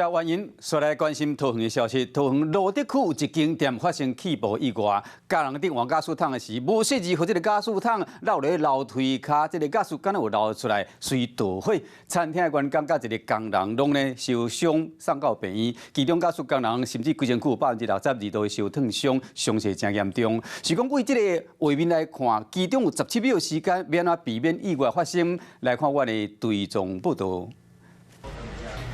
原因，煞來關心桃園的消息。桃園蘆竹區有一間店發生氣爆意外，工人佇換瓦斯桶的時，無細意，予這个瓦斯桶落佇樓梯跤，這个瓦斯敢若有流出來，隨著火。餐廳的員工佮一个工人攏呢受傷送到病院，其中瓦斯工人甚至規身軀有62%的燒燙傷，傷勢誠嚴重。是講對這个畫面來看，其中有17秒時間，欲按怎避免意外發生？來看阮的追蹤報導。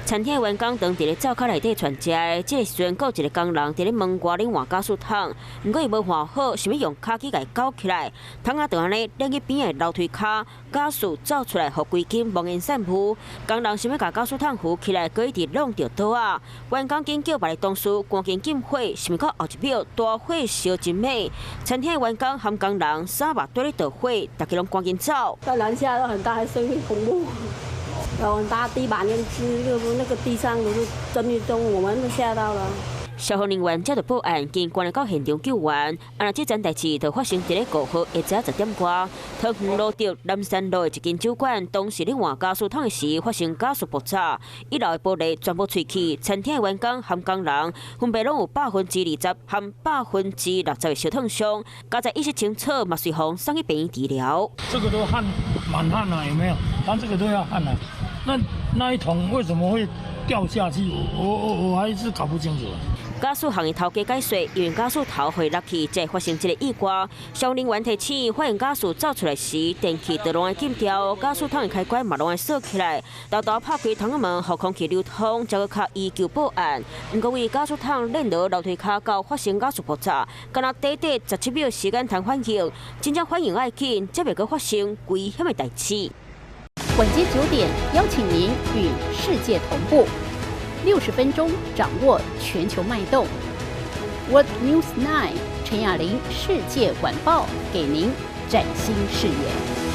餐廳員工當佇咧灶跤內底傳食的，這个時陣，閣有一个工人佇咧門外咧換瓦斯桶，毋過伊無換好，想欲用跤機共伊攪起來，桶仔就按呢躡去邊的樓梯跤，瓦斯走出來，予規間濃煙散霧。工人想欲共瓦斯桶扶起來，閣一直挵著桌仔。員工緊叫別个同事趕緊禁火，想袂到後一秒大火燒真猛。餐廳員工和工人衫襪綴咧著火，大家攏趕緊走。當然嚇到很大聲音，恐怖。有很大地板連那個地上都是震一動，我們都嚇到了。消防人員接到報案，緊趕來到現場救援。啊，這樁代誌就發生佇咧5號下晝10點外，桃園蘆竹南山路的一間酒館，當時咧換瓦斯桶的時，發生瓦斯爆炸，一樓的玻璃全部碎去，餐廳的員工和工人分別攏有20%和60%的燒燙傷，佳哉意識清楚，嘛隨予送去病院治療。這個都焊滿焊了，有沒有？但這個都要焊了。那那一桶為什麼會掉下去？我還是搞不清楚。瓦斯行的頭家解說，因為瓦斯頭會落去，才會發生這个意外。消防人員提醒，發現瓦斯走出來時，電器就攏愛禁掉，瓦斯桶的開關嘛攏愛鎖起來，沓沓拍開窗仔門，予空氣流通，才閣較依舊報案。毋過為瓦斯桶躡落樓梯跤到發生瓦斯爆炸，敢若短短17秒時間通反應，真正反應愛緊，才袂閣發生危險的代誌。晚間9點，邀請您與世界同步，60分鐘掌握全球脈動。World News 9 陳雅玲世界晚報，給您嶄新視野。